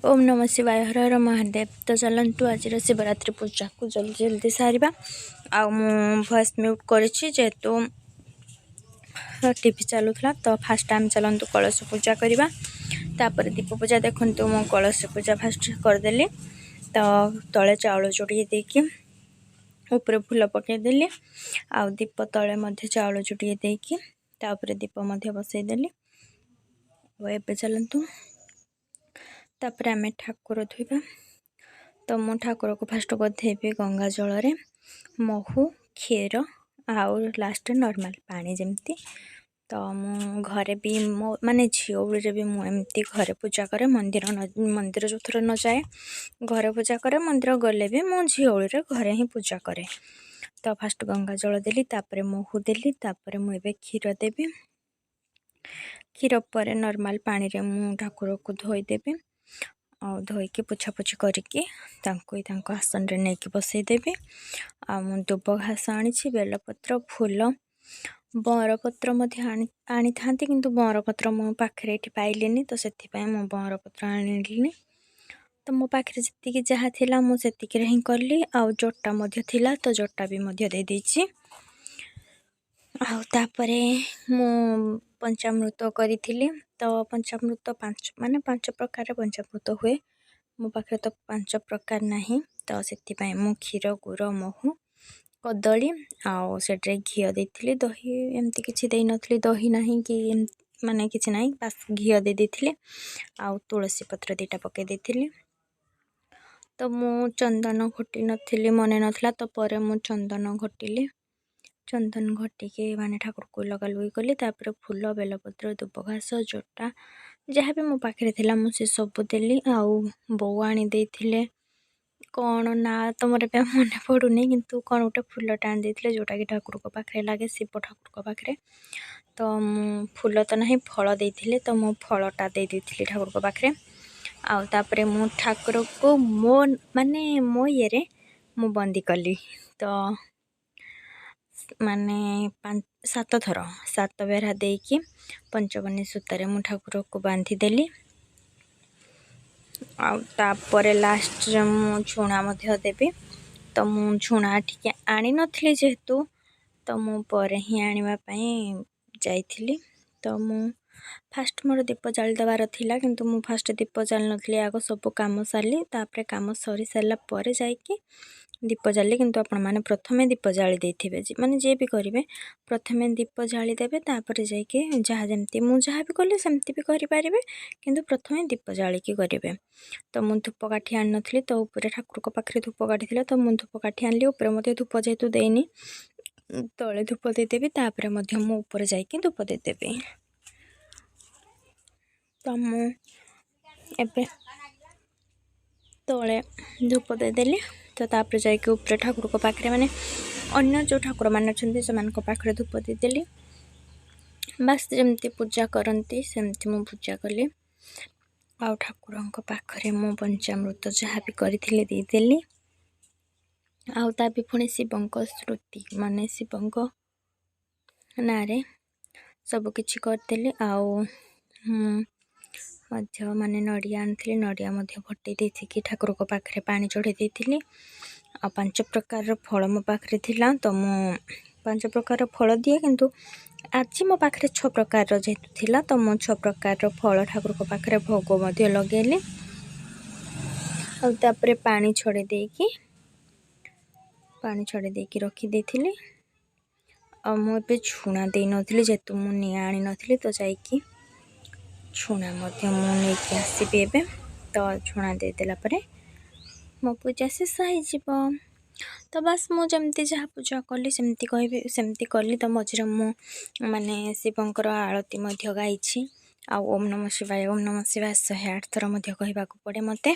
ଓମ୍ ନମଃ ଶିବାୟ, ହର ହର ମହାଦେବ। ତ ଚାଲନ୍ତୁ, ଆଜିର ଶିବରାତ୍ରି ପୂଜାକୁ ଜଲ୍ଦି ଜଲ୍ଦି ସାରିବା। ଆଉ ମୁଁ ଭଏସ୍ ମ୍ୟୁଟ୍ କରିଛି, ଯେହେତୁ ଟିଭି ଚାଲୁଥିଲା। ତ ଫାଷ୍ଟ ଆମେ ଚାଲନ୍ତୁ କଳସ ପୂଜା କରିବା, ତାପରେ ଦୀପ ପୂଜା। ଦେଖନ୍ତୁ, ମୁଁ କଳସ ପୂଜା ଫାଷ୍ଟ କରିଦେଲି। ତ ତଳେ ଚାଉଳ ଯୋଡ଼ିଏ ଦେଇକି ଉପରେ ଫୁଲ ପକାଇଦେଲି, ଆଉ ଦୀପ ତଳେ ମଧ୍ୟ ଚାଉଳ ଯୋଡ଼ିଏ ଦେଇକି ତାପରେ ଦୀପ ମଧ୍ୟ ବସେଇଦେଲି। ଆଉ ଏବେ ଚାଲନ୍ତୁ, ତାପରେ ଆମେ ଠାକୁର ଧୋଇବା। ତ ମୁଁ ଠାକୁରକୁ ଫାଷ୍ଟ ଗାଧେଇବି ଗଙ୍ଗା ଜଳରେ, ମହୁ, କ୍ଷୀର ଆଉ ଲାଷ୍ଟ ନର୍ମାଲ୍ ପାଣି ଯେମିତି। ତ ମୁଁ ଘରେ ବି ମୋ ମାନେ ଝିଅ ବେଳରେ ବି ମୁଁ ଏମିତି ଘରେ ପୂଜା କରେ। ମନ୍ଦିର ନ ମନ୍ଦିର ଯେଉଁଥର ନଯାଏ, ଘରେ ପୂଜା କରେ। ମନ୍ଦିର ଗଲେ ବି ମୁଁ ଝିଅ ବେଳରେ ଘରେ ହିଁ ପୂଜା କରେ। ତ ଫାଷ୍ଟ ଗଙ୍ଗା ଜଳ ଦେଲି, ତାପରେ ମହୁ ଦେଲି, ତାପରେ ମୁଁ ଏବେ କ୍ଷୀର ଦେବି। କ୍ଷୀର ପରେ ନର୍ମାଲ୍ ପାଣିରେ ମୁଁ ଠାକୁରକୁ ଧୋଇଦେବି, ଆଉ ଧୋଇକି ପୋଛାପୋଛି କରିକି ତାଙ୍କୁ ତାଙ୍କ ଆସନରେ ନେଇକି ବସେଇଦେବି। ଆଉ ମୁଁ ଦୁବ ଘାସ ଆଣିଛି, ବେଲପତ୍ର, ଫୁଲ, ବଅଁରପତ୍ର ମଧ୍ୟ ଆଣିଥାନ୍ତି, କିନ୍ତୁ ବଅଁରପତ୍ର ମୋ ପାଖରେ ଏଇଠି ପାଇଲିନି, ତ ସେଥିପାଇଁ ମୁଁ ବଅଁରପତ୍ର ଆଣିଲିନି। ତ ମୋ ପାଖରେ ଯେତିକି ଯାହା ଥିଲା, ମୁଁ ସେତିକିରେ ହିଁ କଲି। ଆଉ ଜଟା ମଧ୍ୟ ଥିଲା, ତ ଜଟା ବି ମଧ୍ୟ ଦେଇଦେଇଛି। ଆଉ ତାପରେ ମୁଁ ପଞ୍ଚାମୃତ କରିଥିଲି। ତ ପଞ୍ଚାମୃତ ପାଞ୍ଚ, ମାନେ ପାଞ୍ଚ ପ୍ରକାର ପଞ୍ଚାମୃତ ହୁଏ। ମୋ ପାଖରେ ତ ପାଞ୍ଚ ପ୍ରକାର ନାହିଁ, ତ ସେଥିପାଇଁ ମୁଁ କ୍ଷୀର, ଗୁଡ଼, ମହୁ, କଦଳୀ ଆଉ ସେଠିରେ ଘିଅ ଦେଇଥିଲି। ଦହି ଏମିତି କିଛି ଦେଇନଥିଲି, ଦହି ନାହିଁ କି ମାନେ କିଛି ନାହିଁ, ବାସ୍ ଘିଅ ଦେଇ ଦେଇଥିଲି ଆଉ ତୁଳସୀ ପତ୍ର ଦୁଇଟା ପକାଇ ଦେଇଥିଲି। ତ ମୁଁ ଚନ୍ଦନ ଘୋଟି ନଥିଲି, ମନେ ନଥିଲା। ତ ପରେ ମୁଁ ଚନ୍ଦନ ଘୋଟିଲି। ଚନ୍ଦନ ଘୋଟିକି ମାନେ ଠାକୁରକୁ ଲଗାଲଗି କଲି। ତାପରେ ଫୁଲ, ବେଲପତ୍ର, ଦୁବ ଘାସ, ଜଟା, ଯାହା ବି ମୋ ପାଖରେ ଥିଲା, ମୁଁ ସେସବୁ ଦେଲି। ଆଉ ବୋଉ ଆଣି ଦେଇଥିଲେ, କ'ଣ ନା ତ ମୋର ଏବେ ମନେ ପଡ଼ୁନି, କିନ୍ତୁ କ'ଣ ଗୋଟେ ଫୁଲଟା ଆଣି ଦେଇଥିଲେ, ଯେଉଁଟାକି ଠାକୁରଙ୍କ ପାଖରେ ଲାଗେ, ଶିବ ଠାକୁରଙ୍କ ପାଖରେ। ତ ମୁଁ ଫୁଲ ତ ନାହିଁ, ଫଳ ଦେଇଥିଲେ, ତ ମୁଁ ଫଳଟା ଦେଇ ଦେଇଥିଲି ଠାକୁରଙ୍କ ପାଖରେ। ଆଉ ତାପରେ ମୁଁ ଠାକୁରକୁ ମୋ ମାନେ ମୋ ଇଏରେ ମୁଁ ବନ୍ଦି କଲି। ତ ମାନେ ସାତ ଥର ସାତ ବେରା ଦେଇକି ପଞ୍ଚବନି ସୂତାରେ ମୁଁ ଠାକୁରକୁ ବାନ୍ଧିଦେଲି। ଆଉ ତାପରେ ଲାଷ୍ଟରେ ମୁଁ ଝୁଣା ମଧ୍ୟ ଦେବି। ତ ମୁଁ ଝୁଣା ଟିକେ ଆଣିନଥିଲି ଯେହେତୁ, ତ ମୁଁ ପରେ ହିଁ ଆଣିବା ପାଇଁ ଯାଇଥିଲି। ତ ମୁଁ ଫାଷ୍ଟ ମୋର ଦୀପ ଜାଳିଦେବାର ଥିଲା, କିନ୍ତୁ ମୁଁ ଫାଷ୍ଟ ଦୀପ ଜାଳିନଥିଲି। ଆଗ ସବୁ କାମ ସାରିଲି, ତାପରେ କାମ ସରି ସାରିଲା ପରେ ଯାଇକି ଦୀପ ଜାଳିଲି। କିନ୍ତୁ ଆପଣମାନେ ପ୍ରଥମେ ଦୀପ ଜାଳି ଦେଇଥିବେ, ମାନେ ଯିଏ ବି କରିବେ, ପ୍ରଥମେ ଦୀପ ଜାଳିଦେବେ, ତାପରେ ଯାଇକି ଯାହା ଯେମିତି ମୁଁ ଯାହା ବି କଲି ସେମିତି ବି କରିପାରିବେ, କିନ୍ତୁ ପ୍ରଥମେ ଦୀପ ଜାଳିକି କରିବେ। ତ ମୁଁ ଧୂପକାଠି ଆଣିନଥିଲି, ତ ଉପରେ ଠାକୁରଙ୍କ ପାଖରେ ଧୂପକାଠି ଥିଲା, ତ ମୁଁ ଧୂପକାଠି ଆଣିଲି। ଉପରେ ମଧ୍ୟ ଧୂପ ଯେହେତୁ ଦେଇନି, ତଳେ ଧୂପ ଦେଇଦେବି, ତାପରେ ମଧ୍ୟ ମୁଁ ଉପରେ ଯାଇକି ଧୂପ ଦେଇଦେବି। ତ ମୁଁ ଏବେ ତଳେ ଧୂପ ଦେଇଦେଲି, ତ ତାପରେ ଯାଇକି ଉପରେ ଠାକୁରଙ୍କ ପାଖରେ, ମାନେ ଅନ୍ୟ ଯେଉଁ ଠାକୁରମାନେ ଅଛନ୍ତି, ସେମାନଙ୍କ ପାଖରେ ଧୂପ ଦେଇଦେଲି। ବାସ୍, ଯେମିତି ପୂଜା କରନ୍ତି ସେମିତି ମୁଁ ପୂଜା କଲି। ଆଉ ଠାକୁରଙ୍କ ପାଖରେ ମୁଁ ପଞ୍ଚାମୃତ ଯାହା ବି କରିଥିଲି ଦେଇଦେଲି। ଆଉ ତା ବି ପୁଣି ଶିବଙ୍କ ସ୍ମୃତି, ମାନେ ଶିବଙ୍କ ନାଁରେ ସବୁକିଛି କରିଦେଲି। ଆଉ ମୁଁ ମଧ୍ୟ ମାନେ ନଡ଼ିଆ ଆଣିଥିଲି, ନଡ଼ିଆ ମଧ୍ୟ ଫଟେଇ ଦେଇକି ଠାକୁରଙ୍କ ପାଖରେ ପାଣି ଚଢ଼େଇ ଦେଇଥିଲି। ଆଉ ପାଞ୍ଚ ପ୍ରକାରର ଫଳ ମୋ ପାଖରେ ଥିଲା, ତ ମୁଁ ପାଞ୍ଚ ପ୍ରକାରର ଫଳ ଦିଏ, କିନ୍ତୁ ଆଜି ମୋ ପାଖରେ ଛଅ ପ୍ରକାରର ଯେହେତୁ ଥିଲା, ତ ମୁଁ ଛଅ ପ୍ରକାରର ଫଳ ଠାକୁରଙ୍କ ପାଖରେ ଭୋଗ ମଧ୍ୟ ଲଗେଇଲି। ଆଉ ତାପରେ ପାଣି ଛଡ଼େଇ ଦେଇକି ରଖିଦେଇଥିଲି। ଆଉ ମୁଁ ଏବେ ଝୁଣା ଦେଇନଥିଲି, ଯେହେତୁ ମୁଁ ନିଆଁ ଆଣିନଥିଲି, ତ ଯାଇକି ଝୁଣା ମଧ୍ୟ ମୁଁ ନେଇକି ଆସିବି ଏବେ। ତ ଝୁଣା ଦେଇଦେଲା ପରେ ମୋ ପୂଜା ଶେଷ ହେଇଯିବ। ତ ବାସ୍, ମୁଁ ଯେମିତି ଯାହା ପୂଜା କଲି ସେମିତି କହିବି, ସେମିତି କଲି। ତ ମଝିରେ ମୁଁ ମାନେ ଶିବଙ୍କର ଆଳତି ମଧ୍ୟ ଗାଇଛି। ଆଉ ଓମ୍ ନମଃ ଶିବାୟ, ଓମ୍ ନମଃ ଶିବାୟ 108 ଥର ମଧ୍ୟ କହିବାକୁ ପଡ଼େ ମୋତେ,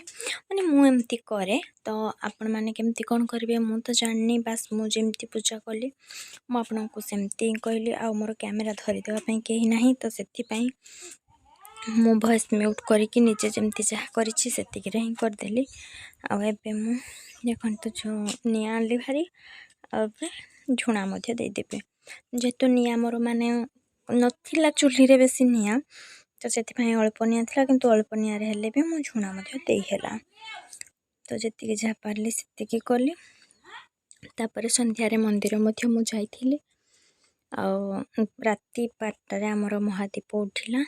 ମାନେ ମୁଁ ଏମିତି କରେ। ତ ଆପଣମାନେ କେମିତି କ'ଣ କରିବେ ମୁଁ ତ ଜାଣିନି, ବାସ୍ ମୁଁ ଯେମିତି ପୂଜା କଲି ମୁଁ ଆପଣଙ୍କୁ ସେମିତି ହିଁ କହିଲି। ଆଉ ମୋର କ୍ୟାମେରା ଧରିଦେବା ପାଇଁ କେହି ନାହିଁ, ତ ସେଥିପାଇଁ ମୁଁ ଭଏସ୍ ମ୍ୟୁଟ୍ କରିକି ନିଜେ ଯେମିତି ଯାହା କରିଛି ସେତିକିରେ ହିଁ କରିଦେଲି। ଆଉ ଏବେ ମୁଁ ଦେଖନ୍ତୁ, ନିଆଁ ଆଣିଲି ଭାରି, ଆଉ ଏବେ ଝୁଣା ମଧ୍ୟ ଦେଇଦେବି। ଯେହେତୁ ନିଆଁ ମୋର ମାନେ ନଥିଲା ଚୁଲିରେ ବେଶୀ ନିଆଁ, ତ ତ ସେଥିପାଇଁ ଅଳ୍ପ ନିଆଁ ଥିଲା, କିନ୍ତୁ ଅଳ୍ପ ନିଆଁରେ ହେଲେ ବି ମୁଁ ଝୁଣା ମଧ୍ୟ ଦେଇ ହେଲା। ତ ଯେତିକି ଯାହା ପାରିଲି ସେତିକି କଲି। ତାପରେ ସନ୍ଧ୍ୟାରେ ମନ୍ଦିର ମଧ୍ୟ ମୁଁ ଯାଇଥିଲି, ଆଉ ରାତି 12ଟାରେ ଆମର ମହାଦୀପ ଉଠିଲା।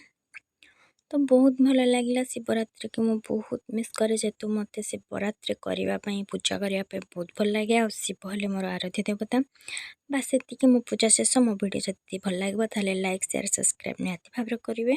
ତ ବହୁତ ଭଲ ଲାଗିଲା। ଶିବରାତ୍ରିକୁ ମୁଁ ବହୁତ ମିସ୍ କରେ, ଯେହେତୁ ମୋତେ ଶିବରାତ୍ରି କରିବା ପାଇଁ, ପୂଜା କରିବା ପାଇଁ ବହୁତ ଭଲ ଲାଗେ, ଆଉ ଶିବ ହେଲେ ମୋର ଆରାଧ୍ୟ ଦେବତା। ବାସ୍, ସେତିକି, ମୋ ପୂଜା ଶେଷ। ମୋ ଭିଡ଼ିଓ ଯଦି ଭଲ ଲାଗିବ ତାହେଲେ ଲାଇକ୍, ସେୟାର, ସବସ୍କ୍ରାଇବ୍ ନିହାତି ଭାବରେ କରିବେ।